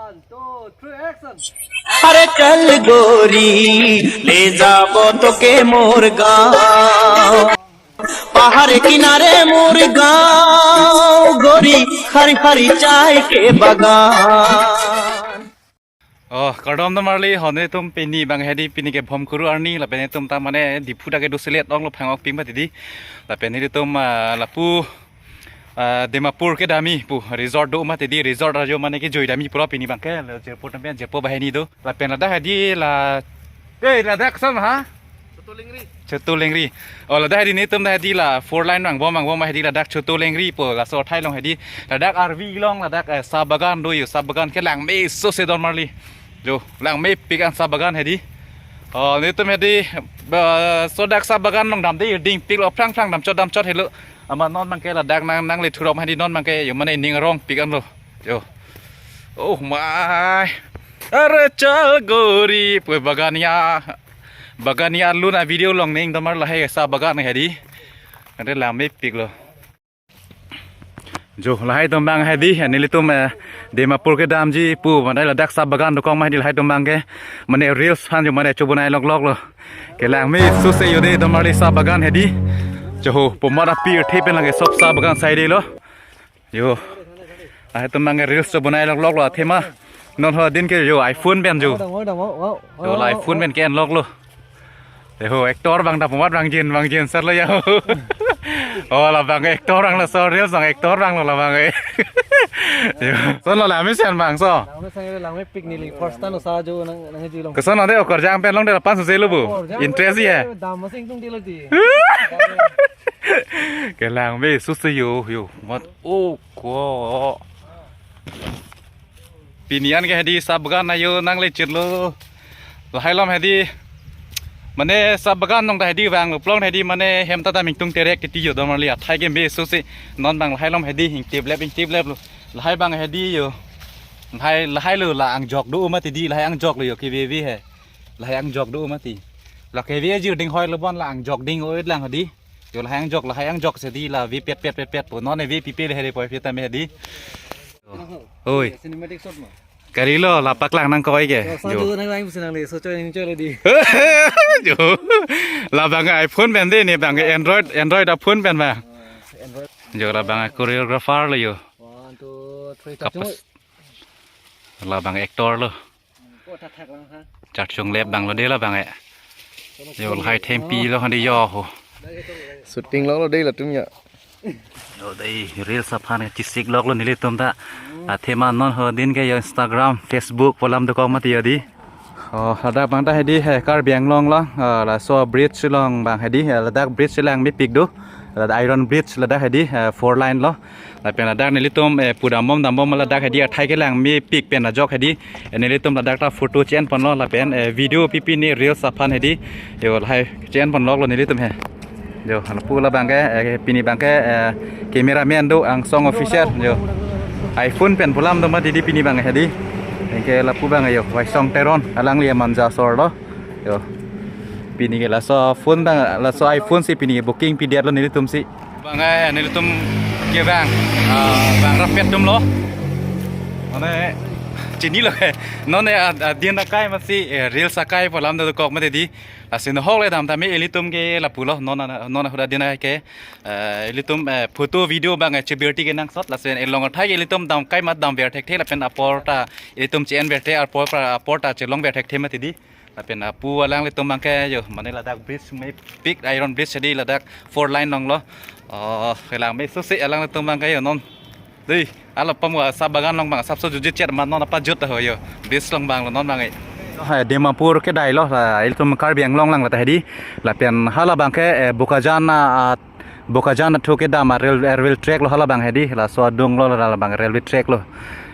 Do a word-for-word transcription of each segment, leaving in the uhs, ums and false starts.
One, two, three, action. अरे चल गोरी, ले जाबो तोके मोर गाँव। पहाड़ किनारे मोर गाँव, गोरी, हरी हरी चाय के बागान। Oh, kardom do marli, hon nelitum pini abang hedi, pini ke Bhomkuru arni, lapen nelitum ta mane Diphu ta kedo selet ong lo phang ok ping mati di. Lapen nelitum, ah, lapu, ah, Dimapur kedam-i pu resort do mati di, resort ajo mane kejui dam-i pura pini abang ke, lo Jirpo tempen, Jirpo banghini do. Lapen ladak hedi la, eh, ladak sam ha? Choto Lengri. Choto Lengri. Oh, ladak hedi nelitum dak hedi la four lane vang bom, vang bom hedi ladak Choto Lengri pu, laso athai along hedi. Ladak arvi along ladak, eh, sa bagan do yo, sa bagan ke langme sose do marli. Jo, langmepik an sa bagan hedi. Oh, nelitum hedi, ba, so dak sa bagan along damde, dingpik lo, phrang phrang damchot damchot helo. Amat non abang ke ladak nang, nangle thurok hedi non abang ke, yo mane ning arongpik an lo. Jo. Oh my. Are chal gori pu bagan ya. Bagan ya lun a-video along ning do mar lahai sa bagan hedi. Ante langmepik lo. Jo, lahai atum abang hedi, nelitum, eh, Dimapur kedamji pu, mane ladak sa bagan dokok ma hedi lahai atum abang ke, mane reels aphan jo mane chobonai lok lok lo. Ke langme sose yo de do marli sa bagan hedi. Jo ho, pu mara pir the pen lake sob sa bagan sai de lo. Jo. Lahai atum abang ke reels chobonai lok lok lo athema. Non ho din ke jo iPhone pen jo. Dang, dang, dang, dang. Jo la iPhone pen ke-en lok lo. Eho, actor abang ta pu mat abang jin, abang jin sar lo ya. Oh, labang actor abang lo, so reels abang actor abang lo labang eh. Jo. Son lo la mesen abang so. Langmesen, langmepik neli first time sa jo nang, nangji along. Koson lo de okorjang pen longde lapu sose lo bu. Okorjang. Interest ya. Dam masing tung dilo di. Ke langme sose yo, yo. Mat o ko. Pini an ke hedi sa bagan ayo nangle chirlo. Lahai along hedi. Mane sa bagan along ta hedi vang plong hedi mane hem ta ta mingtung terek titi yo do marli athai ke be sose non abang lahai along hedi ingtip lep ingtip lep lo. Lahai abang hedi yo. Lahai, lahai lo la angjok do mati di, lahai angjok lo yo ke be be he. Lahai angjok do mati. La ke be ji ding hoi lo bon la angjok ding oi lang hedi. Yo lahai angjok, lahai angjok se di la ve pet pet pet pet pu non e ve pipe le hedi poi pet tame hedi. Oi. Cinematic shot ma. Kari lo la paklang nangkoi ke. Yo, sa jo. Jo nang lang pusi nangle, so choi nang choi le di. Jo. Labang iPhone pen de ne abang Android, Android a-phone pen ma. Ah, Android. Jo labang choreographer lo yo. One, two, three, Kapes. Chachung. Labang actor lo. Oh, thak thak lang ha. Chachung lep abang lo de labang eh. Yo lahai thempi lo handi yo ho. Shooting lo lo de latum ya. Yo dei reels aphan chisik lok lo nelitum ta. Athema non ho din ke yo Instagram, Facebook pu alam dokok mati yo di. Oh, ladak abang ta hedi he Karbi Anglong along, ah, laso bridge along abang hedi, eh, ladak bridge langmepik do. Ladak iron bridge ladak hedi, eh, four lane lo. Lapen ladak nelitum, eh, pu dambom dambom ladak hedi athai ke langmepik pen ajok hedi. Eh, nelitum ladak ta photo che-en ponlo lapen, eh, video pipi ne reels aphan hedi. Yo lahai che-en pon lok lo nelitum he. Jo, lapu labang ke, eh, pini abang ke, eh, cameraman do Angsong Official. Jo. iPhone pen pu alam do mati di pini abang hedi. Anke lapu abang yo, Waisong Teron, alangli amanja sor lo. Yo. Pini ke laso phone abang, laso iPhone si pini ke booking pidet lo nelitum si. Abang eh, nelitum ke abang, ah, abang rapet atum lo. Mane, chinilo ke. Non eh, ah, ah, din akai masi, eh, reels akai pu alam dokok mati di. Laso ahok le dam tame ilitum ke lapu lo, non ana, non ahut adin ke, eh, ilitum, eh, photo video abang, eh, chebirti ke nangsot, laso along athai ke ilitum dam kai mat damver thekthe lapen apor ta, ilitum che-en verte apor ta, apor ta chelongver thekthe mati di. Lapen apu alanglitum abang ke yo, mane ladak bridge mepik iron bridge di ladak four lane along lo. Oh, kelangme sose alanglitum abang ke yo non. Dei, alo pamo sa bagan along abang, sapso jutji chet ma non apa jut ho yo. Bridge along abang lo non abang eh. Hai, Dimapur kedai lo, la, ilitum Karbi Anglong lang la ta hedi. Lapen hala abang ke, eh, Bokajan, ah, Bokajan atum kedam a rail, railway track lo hala abang hedi. Laso adung lo la abang railway track lo.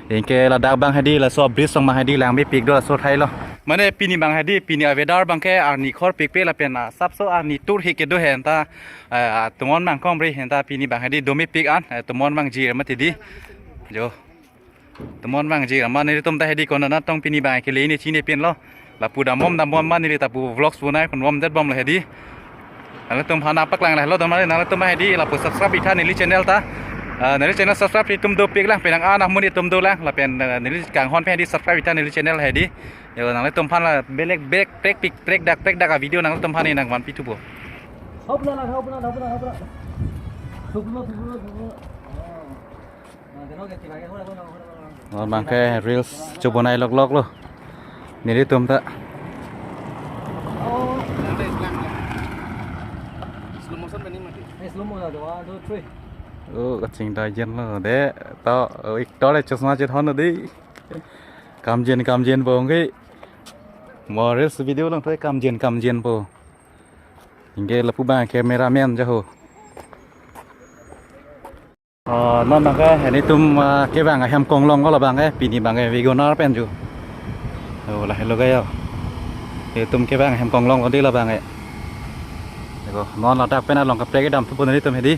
Anke ladak abang hedi, laso bridge along abang hedi langmepik do laso athai lo. Mane pini abang hedi, pini a-weather abang ke arni khorpikpe lapen, ah, sapso arni thur hik kedo he anta. Eh, ah, tomon abang komre he anta pini abang hedi domepik an, eh, tomon abang ji mati di. Jo. Tomon abang ji, amat nelitum ta hedi konat tong pini abang kele ne chinine pinlo. Lapu dambom dambom amat neli ta pu vlogs bonai ponbomdet bomlo hedi. Nanglitum aphan paklang lahelo do mane nanglitum hedi lapu subscribe itha neli channel ta. Ah, neli channel subscribe itum dopik lang, penang an amun itum dolang, lapen, ah, neli kanghon pen hedi subscribe ita neli channel hedi. Yo, nanglitum aphan la belek belek prekpik prekdak prekdak a video nanglitum aphan nangvanpi thupo. Hop na, hop na, hop na, hop na. Thuplo, thuplo, thuplo. Oh. Na, deno ke tina ke, hop na, hop na, hop na. Non abangke reels chobonai loklok lo. Nelitum ta. Oh. Slow motion pen ni mati. Eh, slow mo na, one, two, three. Oh, kachingdai jen lo de. To, oh, actor le chosma chethon lo de. Kamjen, kamjen po ke. Mo reels video along to kamjen, kamjen po. Anke lapu abang cameraman ja ho. Oh, non abangke, nelitum, ah, kevang ahem konglong ko labangke, pini abangke WagonR pen jo. Oh, lahelo ke yo. Nelitum kevang ahem konglong ko di labangke. Deko, non ladak pen along kaprek kedam thupo nelitum hedi.